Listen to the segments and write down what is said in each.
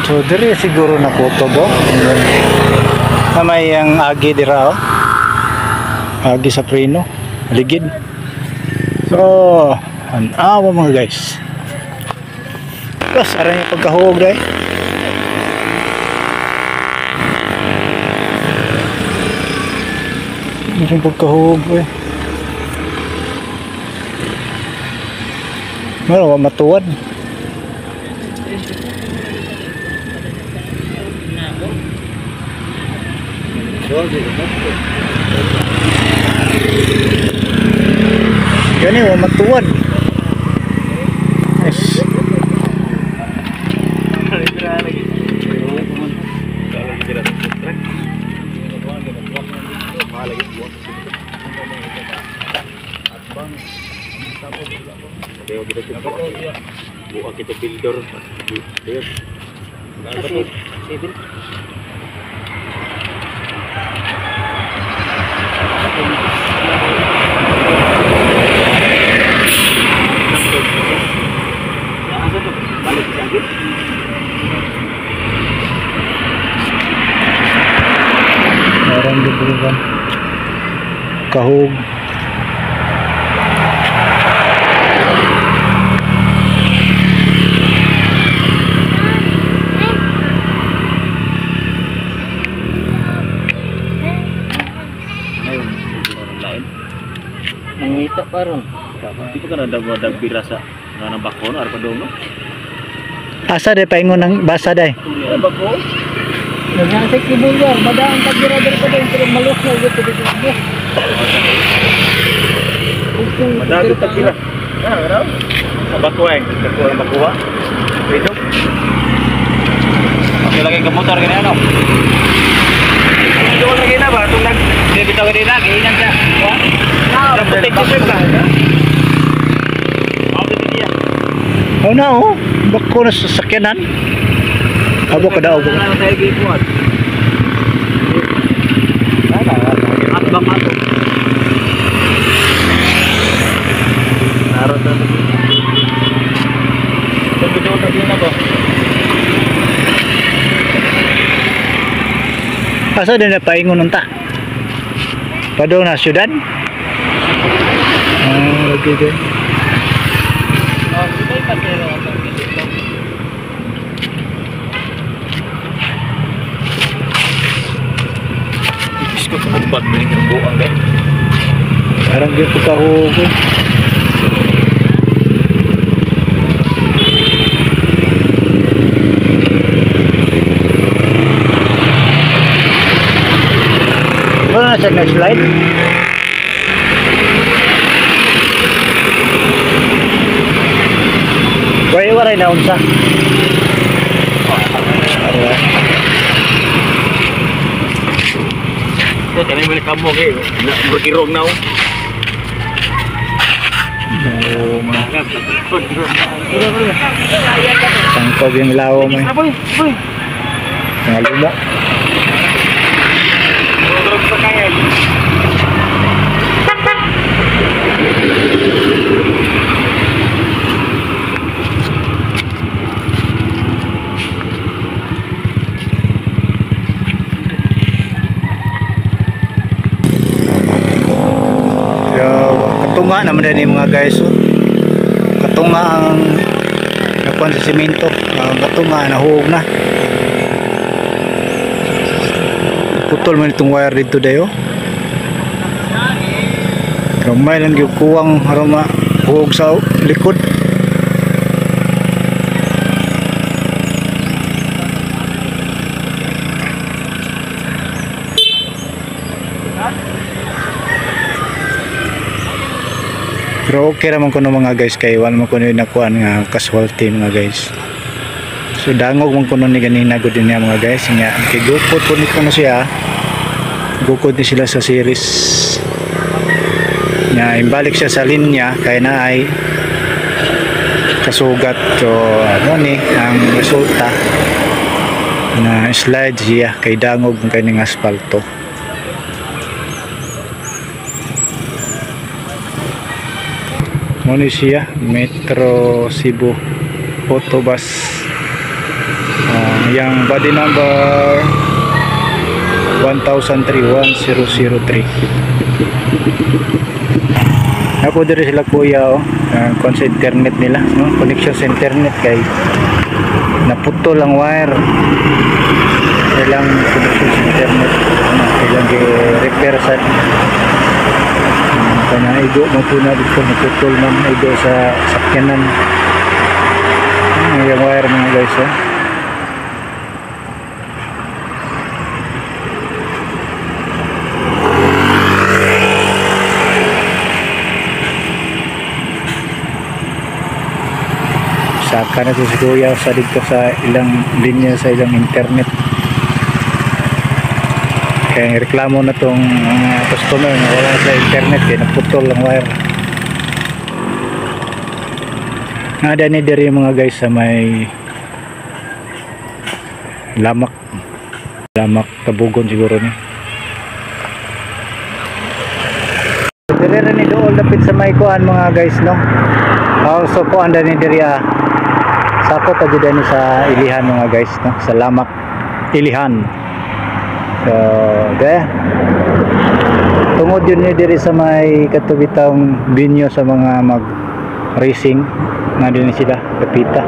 So diri siguro na kutob oh. Na may ang agi dira oh. Agi sa preno, ligid. So, an-awa mga guys. Tapos aray yung pagkahuog dahil. Yung pagkahuog eh. Meron matuwad. Gani wa matuwad. Yes. Buka kita builder. Parang dibulugan. Kahog. Mangita pa ron. Di pa ka nadagdagbira sa nga ng bakon, ar pa doon, no? Asa de paingon ng basa day. Bako? Nagsasik ni Bulgar, madaan tagirader pa doon, pero malus na ulit dito. Madaan tagbira. Ah, raw. Sa bako eh, bako ang bakuha. Dito. Okay lagi ka motor gani ano. Dito lagi na ba itong nag dito gani na giinan siya. Wa. Protect ka. Oh na oh, bako na sa sakyanan. Abo ka daw. Asa din na paingon unta? Padung na syudad? Ah, lagi din. Isko sa bag mining ng buang gay. Parang di ko kahugo. Wala na siya nag-slide. Wala, wala na unsa. Ko kanay man kamo kay berkirong na. Oh, tangkog yung lawo mo. Mga lumo. Katunga naman din mga guys. Oh. Katunga ang nakuha sa simento. Ang katunga nahuog na. Putol man itong wire dito dayo. Gamay lang yung kuwang harama huog sa likod. Pero okay raman kuno mga guys kay wala man kuno nakuan nga casualty mga guys. So dangog man kuno ni ganina gud niya mga guys nga kay gukod po ni kuno siya. Gukod ni sila sa series. Nya imbalik siya sa linya kay na ay kasugat. So ano ni ang resulta na slide siya kay dangog man kay ning asfalto. Muna siya, Metro Cebu Autobus. Yang body number 1003 1003. Ako diri sila kuya oh, kon sa internet nila, no? Connection sa internet kay naputol ang wire. Ilang connection sa internet, ano, ilang gi-repair sa kana igo mo po na dito, naputol man igo sa sakyanan. Yung wire mga guys oh. Saka na si kuya sa dito sa ilang linya sa ilang internet. Kaya reklamo na tong customer na wala sa internet kaya naputol ang wire. Nga ni diri mga guys sa may Lamak. Lamak Tabugon siguro ni. Diri ra ni dool dapit sa may kuan mga guys no. Also kuan ni diri ah. Sako pa jud ani sa Ilihan mga guys no, sa Lamak Ilihan. So, de. Tungod yun ni diri sa may katubitang binyo sa mga mag racing na din sila kapita.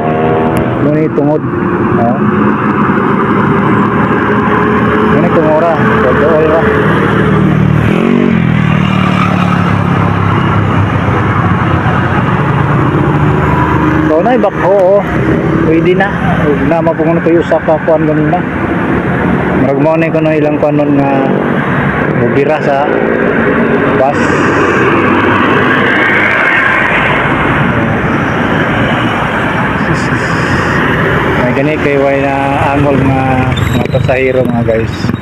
Muna tungod, no. Muna tungora, dool ra. So na bakho oh. Pwede na. Ug na mapungon kayo sa kakuan ganina. Murag mao ni kuno ilang kuanon nga mubira sa bus. May gani kay way na angol mga pasahero mga guys.